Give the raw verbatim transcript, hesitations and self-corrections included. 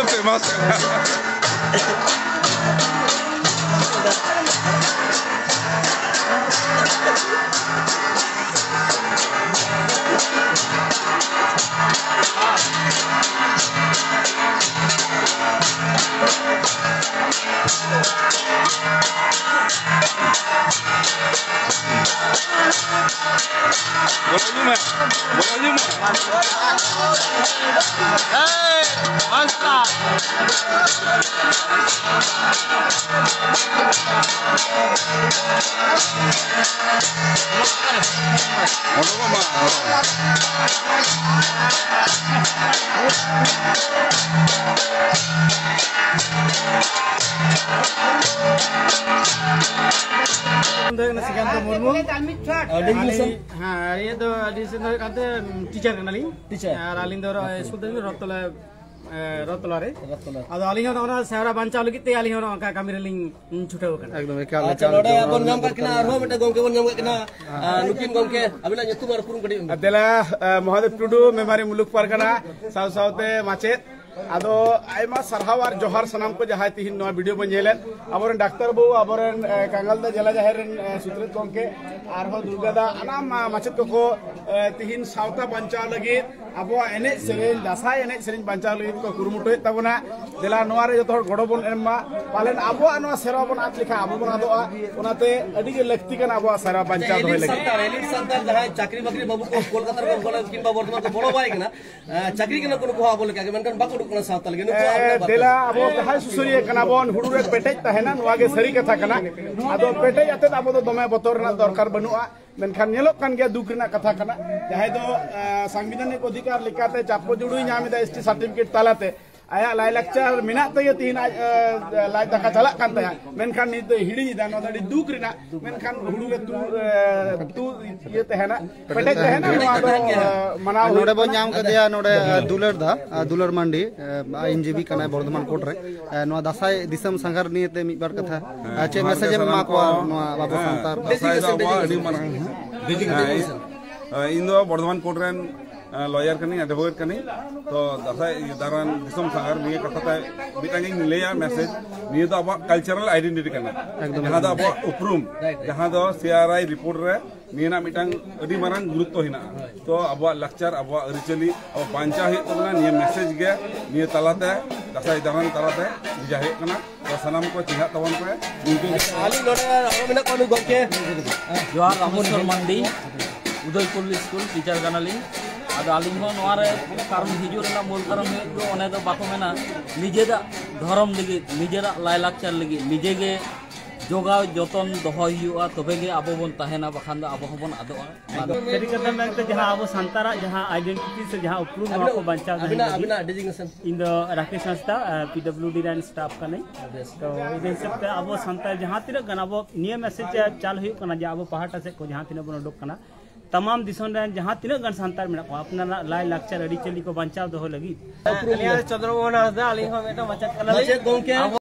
Famous ᱠᱟᱱᱟ᱾ ᱵᱚᱞᱚ ᱦᱤᱡᱩᱜ ᱢᱮ, ᱵᱚᱞᱚ ᱦᱤᱡᱩᱜ ᱢᱮ᱾ ᱮᱭ, ᱢᱟᱥᱴᱟᱨ᱾ ᱚᱰᱚᱠᱚᱜ ᱢᱟ᱾ ᱫᱚ ᱦᱩᱭᱩᱜ ᱠᱟᱱᱟ ᱥᱨᱤᱠᱟᱱᱛ ᱢᱩᱨᱢᱩ᱾ ᱟᱹᱞᱤᱧ, ᱦᱮᱸ, ᱤᱧᱟᱹᱜ ᱫᱚ ᱟᱹᱰᱤ ᱥᱮᱱ ᱫᱚ ᱦᱩᱭᱩᱜ ᱠᱟᱱ ᱛᱟᱦᱮᱸ ᱴᱤᱪᱟᱨ ᱠᱟᱱᱟᱞᱤᱧ᱾ ᱴᱤᱪᱟᱨ᱾ ᱟᱨ ᱟᱹᱞᱤᱧ ᱫᱚ ᱱᱚᱜᱼᱚᱭ ᱥᱠᱩᱞ ᱛᱟᱹᱞᱤᱧ ᱨᱚᱛᱚᱞᱟ, ᱮ, ᱨᱚᱛᱚᱞᱟ ᱨᱮ᱾ ᱨᱚᱛᱚᱞᱟ᱾ ᱟᱫᱚ ᱟᱹᱞᱤᱧ ᱦᱚᱸ ᱱᱚᱜᱼᱚ ᱱᱚᱣᱟ ᱥᱮᱣᱨᱟ ᱵᱟᱧᱪᱟᱣ ᱞᱟᱹᱜᱤᱫ ᱛᱮ ᱟᱹᱞᱤᱧ ᱦᱚᱸ ᱱᱚᱜᱼᱚ ᱱᱚᱝᱠᱟ ᱠᱟᱹᱢᱤ ᱨᱮᱞᱤᱧ ᱪᱷᱩᱴᱟᱹᱣ ᱟᱠᱟᱱᱟ᱾ ᱮᱠᱫᱚᱢ, ᱮᱠᱟᱞ, ᱟᱪᱪᱷᱟ, ᱮᱠᱟᱞ, ᱱᱚᱰᱮ ᱮᱠᱟᱞ᱾ ᱵᱚᱱ ᱧᱟᱢ ᱠᱟᱜ ᱠᱤᱱᱟ, ᱟᱨᱦᱚᱸ ᱢᱤᱫᱴᱮᱱ ᱜᱚᱢᱠᱮ ᱵᱚᱱ ᱧᱟᱢ ᱠᱟᱜ ᱠᱤᱱᱟ᱾ ᱟᱨ ᱱᱩᱠᱤᱱ ᱜᱚᱢᱠᱮ, ᱟᱹᱵᱤᱱᱟᱜ ᱧᱩᱛᱩᱢ ᱟᱨ ᱩᱯᱨᱩᱢ ᱠᱟᱹᱴᱤᱡ ᱵᱤᱱ᱾ ᱫᱮᱞᱟ, ᱮ, ᱢᱚᱦᱟᱫᱮᱵ ᱴᱩᱰᱩ, ᱢᱮᱢᱟᱨᱤ ᱢᱩᱞᱩᱠ ᱯᱟᱨᱜᱟᱱᱟ, ᱥᱟᱶ ᱥᱟᱶᱛᱮ ᱢᱟᱪᱮᱫ᱾ ᱟᱫᱚ ᱟᱭᱢᱟ ᱥᱟᱨᱦᱟᱣ ᱟᱨ ᱡᱚᱦᱟᱨ ᱥᱟᱱᱟᱢ ᱠᱚ ᱡᱟᱦᱟᱸᱭ ᱛᱤᱦᱤᱧ ᱱᱚᱣᱟ ᱵᱷᱤᱰᱤᱭᱳ ᱵᱚᱱ ᱧᱮᱞᱮᱫ, ᱟᱵᱚᱨᱮᱱ ᱰᱟᱠᱛᱟᱨ ᱵᱟᱹᱵᱩ, ᱟᱵᱚᱨᱮᱱ, ᱮ, ᱠᱟᱝᱜᱟᱞ ᱫᱟ ᱡᱮᱞᱟ ᱡᱟᱦᱮᱨ ᱨᱮᱱ, ᱮ, ᱥᱩᱛᱨᱮᱛ ᱜᱚᱢᱠᱮ, ᱟᱨᱦᱚᱸ ᱫᱩᱨᱜᱟ ᱫᱟ, ᱟᱱᱟᱢ, ᱟ, ᱢᱟᱪᱮᱫ ᱠᱚᱠᱚ, ᱮ, ᱛᱤᱦᱤᱧ ᱥᱟᱶᱛᱟ ᱵᱟᱧᱪᱟᱣ ᱞᱟᱹᱜᱤᱫ, ᱟᱵᱚᱣᱟᱜ ᱮᱱᱮᱡ ᱥᱮᱨᱮᱧ, ᱫᱟᱸᱥᱟᱭ ᱮᱱᱮᱡ ᱥᱮᱨᱮᱧ ᱵᱟᱧᱪᱟᱣ ᱞᱟᱹᱜᱤᱫ ᱠᱚ ᱠᱩᱨᱩᱢᱩᱴᱩᱭᱮᱫ ᱛᱟᱵᱚᱱᱟ᱾ ᱫᱮᱞᱟ ᱱᱚᱣᱟ ᱨᱮ ᱡᱚᱛᱚ ᱦᱚᱲ ᱜᱚᱲᱚ ᱵᱚᱱ ᱮᱢ ᱢᱟ, ᱯᱟᱞᱮᱱ ᱟᱵᱚᱣᱟᱜ ᱱᱚᱣᱟ ᱥᱮᱨᱣᱟ ᱵᱚᱱ ᱟᱫ ᱞᱮᱠᱷᱟᱱ ᱟᱵᱚ ᱵᱚᱱ ᱟᱫᱚᱜᱼᱟ᱾ ᱚᱱᱟᱛᱮ ᱟᱹᱰᱤ ᱜᱮ ᱞᱟᱹᱠᱛᱤ ᱠᱟᱱᱟ ᱟᱵᱚᱣᱟᱜ ᱥᱮᱨᱣᱟ ᱵᱟᱧᱪᱟᱣ ᱫᱚᱦᱚᱭ ᱮᱞᱤᱴ ᱞᱟᱹᱜᱤᱫ᱾ ᱥᱟᱱᱛᱟᱲ, ᱮᱞᱤᱴ ᱥᱟᱱᱛᱟᱲ ᱡᱟᱦᱟᱸᱭ ᱪᱟᱹᱠᱨᱤ ᱵᱟᱹᱠᱨᱤ ᱵᱟᱹᱵᱩ ᱠᱚ ᱠᱳᱞᱠᱟᱛᱟ ᱨᱮ ᱵᱚᱞᱚ ᱠᱤᱝᱵᱟ ᱵᱚᱨᱫᱷᱚᱢᱟᱱ ᱠᱚ ᱵᱚᱞᱚ ᱵᱟᱭ ᱠᱟᱱᱟ, ᱮ, ᱪᱟᱹᱠᱨᱤ ᱠᱟᱱᱟ ᱠᱚ ᱱᱩᱠᱩ ᱦᱚᱸ ᱟᱵᱚ ᱞᱮᱠᱟ ᱜᱮ, ᱢᱮᱱᱠᱷᱟᱱ ᱵᱟᱠᱚ ᱩᱰᱩᱠ ᱠᱟᱱᱟ ᱥᱟᱶᱛᱟ ᱞᱟᱹᱜᱤᱫ᱾ ᱱᱩᱠᱩ ᱮ, ᱟᱵᱚ ᱫᱮᱞᱟ, ᱟᱵᱚ ᱡᱟᱦᱟᱸᱭ ᱥᱩᱥᱟᱹᱨᱤᱭᱟᱹ ᱠᱟᱱᱟ ᱵᱚᱱ, ᱦᱩᱲᱩ ᱨᱮ ᱯᱮᱴᱮᱡ ᱛᱟᱦᱮᱱᱟ, ᱱᱚᱣᱟ ᱜᱮ ᱥᱟᱹᱨᱤ ᱠᱟᱛᱷᱟ ᱠᱟᱱᱟ᱾ ᱟᱫᱚ ᱯᱮᱴᱮᱡ ᱟᱛᱮᱫ ᱟᱵᱚ ᱫᱚ ᱫᱚᱢᱮ ᱵᱚᱛᱚᱨ ᱨᱮᱱᱟᱜ ᱫᱚᱨᱠᱟᱨ ᱵᱟᱹᱱᱩᱜᱼᱟ, ᱢᱮᱱᱠᱷᱟᱱ ᱧᱮᱞᱚᱜ ᱠᱟᱱ ᱜᱮᱭᱟ, ᱫᱩᱠ ᱨᱮᱱᱟᱜ ᱠᱟᱛᱷᱟ ᱠᱟᱱᱟ᱾ ᱡᱟᱦᱟᱸᱭ ᱫᱚ, ᱮ, ᱥᱟᱝᱵᱤᱫᱷᱟᱱᱤᱠ ᱚᱫᱷᱤᱠᱟᱨ ᱞᱮᱠᱟᱛᱮ ᱪᱟᱯᱚ ᱡᱩᱲᱩᱭ ᱧᱟᱢ ᱮᱫᱟ ᱮᱥ ᱴᱤ ᱥᱟᱨᱴᱤᱯᱷᱤᱠᱮᱴ ᱛᱟᱞᱟᱛᱮ, ᱟᱭᱟᱜ ᱞᱟᱭᱼᱞᱟᱠᱪᱟᱨ ᱢᱮᱱᱟᱜ ᱛᱮᱜᱮ ᱛᱤᱦᱤᱧ ᱟᱡ, ᱮ, ᱞᱟᱡ ᱫᱟᱠᱟ ᱪᱟᱞᱟᱜ ᱠᱟᱱ ᱛᱟᱭᱟ, ᱢᱮᱱᱠᱷᱟᱱ ᱱᱤᱛ ᱫᱚᱭ ᱦᱤᱲᱤᱧ ᱮᱫᱟ᱾ ᱱᱚᱣᱟ ᱫᱚ ᱟᱹᱰᱤ ᱫᱩᱠ ᱨᱮᱱᱟᱜ, ᱢᱮᱱᱠᱷᱟᱱ ᱦᱩᱲᱩ ᱨᱮ ᱛᱩ, ᱮ, ᱛᱩ ᱤᱭᱟᱹ ᱛᱟᱦᱮᱱᱟ, ᱯᱮᱴᱮᱡ ᱛᱟᱦᱮᱱᱟ, ᱱᱚᱣᱟ ᱫᱚ, ᱮ, ᱢᱟᱱᱟᱣ ᱟᱨ ᱱᱚᱰᱮ ᱦᱩᱭᱩᱜ ᱵᱚᱱ ᱠᱟᱱᱟ᱾ ᱧᱟᱢ ᱠᱟᱫᱮᱭᱟ ᱱᱚᱰᱮ, ᱮ, ᱫᱩᱞᱟᱹᱲ ᱫᱟ, ᱮ, ᱫᱩᱞᱟᱹᱲ ᱢᱟᱱᱰᱤ, ᱮ, ᱟᱭᱤᱱᱡᱤᱵᱤ ᱠᱟᱱᱟᱭ ᱵᱚᱨᱫᱷᱚᱢᱟᱱ ᱠᱳᱨᱴ ᱨᱮ᱾ ᱮ, ᱱᱚᱣᱟ ᱫᱟᱸᱥᱟᱭ ᱫᱤᱥᱚᱢ ᱥᱟᱸᱜᱷᱟᱨ ᱱᱤᱭᱮ ᱛᱮ ᱢᱤᱫ ᱵᱟᱨ ᱠᱟᱛᱷᱟ, ᱮ, ᱪᱮᱫ ᱡᱚᱦᱟᱨ ᱜᱮ ᱢᱮᱥᱮᱡᱽ ᱮᱢ ᱥᱟᱱᱟᱢ ᱮᱢᱟ ᱠᱚᱣᱟ ᱠᱚ᱾ ᱱᱚᱣᱟ ᱟᱵᱚ ᱦᱮᱸ, ᱥᱟᱱᱛᱟᱲ? ᱫᱟᱸᱥᱟᱭ ᱫᱚ ᱟᱵᱚᱣᱟᱜ ᱟᱹᱰᱤ ᱢᱟᱨᱟᱝ, ᱦᱮᱸ, ᱤᱧ, ᱤᱧ ᱫᱚ ᱵᱚᱨᱫᱷᱚᱢᱟᱱ ᱠᱳᱨᱴ ᱨᱮᱱ ᱞᱚᱭᱟᱨ ᱠᱟᱹᱱᱟᱹᱧ, ᱮᱰᱵᱷᱳᱠᱮᱴ ᱠᱟᱹᱱᱟᱹᱧ᱾ ᱛᱚ ᱫᱟᱸᱥᱟᱭ ᱫᱟᱬᱟᱱ ᱫᱤᱥᱚᱢ ᱥᱟᱸᱜᱷᱟᱨ ᱱᱤᱭᱟᱹ ᱠᱟᱛᱷᱟ ᱛᱮ ᱢᱤᱫᱴᱟᱝ ᱤᱧ ᱞᱟᱹᱭᱟ ᱢᱮᱥᱮᱡᱽ, ᱱᱤᱭᱟᱹ ᱫᱚ ᱟᱵᱚᱣᱟᱜ ᱠᱟᱞᱪᱟᱨᱟᱞ ᱟᱭᱰᱮᱱᱴᱤᱴᱤ ᱠᱟᱱᱟ, ᱮᱠᱫᱚᱢ, ᱡᱟᱦᱟᱸ ᱫᱚ ᱮᱠᱫᱚᱢ᱾ ᱟᱵᱚᱣᱟᱜ ᱩᱯᱨᱩᱢ, ᱡᱟᱦᱟᱸ ᱫᱚ ᱥᱤ ᱟᱨ ᱟᱭ ᱨᱤᱯᱳᱨᱴ ᱨᱮ ᱱᱤᱭᱟᱹ ᱨᱮᱱᱟᱜ ᱢᱤᱫᱴᱟᱝ ᱟᱹᱰᱤ ᱢᱟᱨᱟᱝ ᱜᱩᱨᱩᱛᱛᱚ ᱦᱮᱱᱟᱜᱼᱟ᱾ ᱛᱚ ᱟᱵᱚᱣᱟᱜ ᱞᱟᱠᱪᱟᱨ, ᱟᱵᱚᱣᱟᱜ ᱟᱹᱨᱤᱪᱟᱹᱞᱤ ᱟᱵᱚ ᱵᱟᱧᱪᱟᱣ ᱦᱩᱭᱩᱜ ᱛᱟᱵᱚᱱᱟ᱾ ᱱᱤᱭᱟᱹ ᱢᱮᱥᱮᱡᱽ ᱜᱮ ᱱᱤᱭᱟᱹ ᱛᱟᱞᱟᱛᱮ, ᱫᱟᱸᱥᱟᱭ ᱫᱟᱬᱟᱱ ᱛᱟᱞᱟᱛᱮ ᱵᱷᱮᱡᱟ ᱦᱩᱭᱩᱜ ᱠᱟᱱᱟ᱾ ᱛᱚ ᱥᱟᱱᱟᱢ ᱠᱚ ᱪᱮᱸᱜᱷᱟᱜ ᱛᱟᱵᱚᱱ ᱯᱮ᱾ ᱱᱤᱝᱠᱟᱹ ᱜᱮ᱾ ᱟᱹᱞᱤᱧ ᱱᱚᱰᱮ ᱟᱨᱦᱚᱸ ᱢᱮᱱᱟᱜ ᱠᱚᱣᱟ ᱱᱩᱭ ᱜᱚᱢᱠᱮ᱾ ᱡᱚᱦᱟᱨ, ᱨᱟᱢᱮᱥᱣᱚᱨ ᱢᱟᱱᱰᱤ, ᱩᱫᱚᱭᱯᱩᱨ ᱥᱠᱩᱞ ᱴᱤᱪᱟᱨ ᱠᱟᱱᱟᱞᱤᱧ᱾ ᱟᱫᱚ ᱟᱹᱞᱤᱧ ᱦᱚᱸ ᱱᱚᱣᱟ ᱨᱮ ᱠᱟᱨᱚᱱ ᱦᱤᱡᱩᱜ ᱨᱮᱱᱟᱜ ᱢᱩᱞ ᱠᱟᱨᱚᱱ ᱦᱩᱭᱩᱜ ᱫᱚ, ᱚᱱᱮ ᱫᱚ ᱵᱟᱠᱚ ᱢᱮᱱᱟ, ᱱᱤᱡᱮᱨᱟᱜ ᱫᱷᱚᱨᱚᱢ ᱞᱟᱹᱜᱤᱫ, ᱱᱤᱡᱮᱨᱟᱜ ᱞᱟᱭᱞᱟᱠᱪᱟᱨ ᱞᱟᱹᱜᱤᱫ ᱱᱤᱡᱮ ᱜᱮ ᱡᱚᱜᱟᱣ ᱡᱚᱛᱚᱱ ᱫᱚᱦᱚᱭ ᱦᱩᱭᱩᱜᱼᱟ, ᱛᱚᱵᱮ ᱜᱮ ᱟᱵᱚ ᱵᱚᱱ ᱛᱟᱦᱮᱱᱟ, ᱵᱟᱠᱷᱟᱱ ᱫᱚ ᱟᱵᱚ ᱦᱚᱸᱵᱚᱱ ᱟᱫᱚᱜᱼᱟ᱾ ᱥᱟᱹᱨᱤ ᱠᱟᱛᱷᱟ ᱢᱮᱱᱛᱮ ᱡᱟᱦᱟᱸ ᱟᱵᱚ ᱥᱟᱱᱛᱟᱲᱟᱜ ᱡᱟᱦᱟᱸ ᱟᱭᱰᱮᱱᱴᱤᱴᱤ ᱥᱮ ᱡᱟᱦᱟᱸ ᱩᱯᱨᱩᱢ, ᱱᱚᱣᱟ ᱠᱚ ᱵᱟᱧᱪᱟᱣ ᱫᱚᱦᱚᱭ ᱞᱟᱹᱜᱤᱫ ᱤᱧ ᱫᱚ ᱨᱟᱠᱮᱥ ᱦᱟᱸᱥᱫᱟ, ᱯᱤ ᱰᱟᱵᱞᱤᱭᱩ ᱰᱤ ᱨᱮᱱ ᱥᱴᱟᱯ ᱠᱟᱹᱱᱟᱹᱧ᱾ ᱛᱚ ᱤᱱᱟᱹ ᱦᱤᱥᱟᱹᱵ ᱛᱮ ᱟᱵᱚ ᱥᱟᱱᱛᱟᱲ ᱡᱟᱦᱟᱸ ᱛᱤᱱᱟᱹᱜ ᱜᱟᱱ ᱟᱵᱚ ᱱᱤᱭᱟᱹ ᱢᱮᱥᱮᱡᱽ ᱪᱟᱞ ᱦᱩᱭᱩᱜ ᱠᱟᱱᱟ ᱡᱮ ᱟᱵᱚ ᱯᱟᱦᱴᱟ ᱥᱮᱫ ᱠᱚ ᱡᱟᱦᱟᱸ ᱛᱤᱱᱟᱹᱜ ᱵᱚᱱ ᱩᱰᱩᱠ ᱠᱟᱱᱟ, ᱛᱟᱢᱟᱢ ᱫᱤᱥᱚᱢ ᱨᱮᱱ ᱡᱟᱦᱟᱸ ᱛᱤᱱᱟᱹᱜ ᱜᱟᱱ ᱥᱟᱱᱛᱟᱲ ᱢᱮᱱᱟᱜ ᱠᱚᱣᱟ, ᱟᱯᱱᱟᱨᱟᱜ ᱞᱟᱭ ᱞᱟᱠᱪᱟᱨ ᱟᱹᱨᱤᱪᱟᱹᱞᱤ ᱠᱚ ᱵᱟᱧᱪᱟᱣ ᱫᱚᱦᱚ ᱞᱟᱹᱜᱤᱫ᱾ ᱟᱹᱞᱤᱧ ᱫᱚ ᱪᱚᱸᱫᱽᱨᱚ ᱢᱳᱦᱚᱱ ᱦᱟᱸᱥᱫᱟ, ᱟᱹᱞᱤᱧ ᱦᱚᱸ ᱢᱤᱫᱴᱟᱝ ᱢᱟᱪᱮᱫ ᱠᱟᱱᱟᱞᱤᱧ᱾ ᱢᱟᱪᱮᱫ ᱜᱚᱢᱠᱮ᱾ ᱟᱵᱚ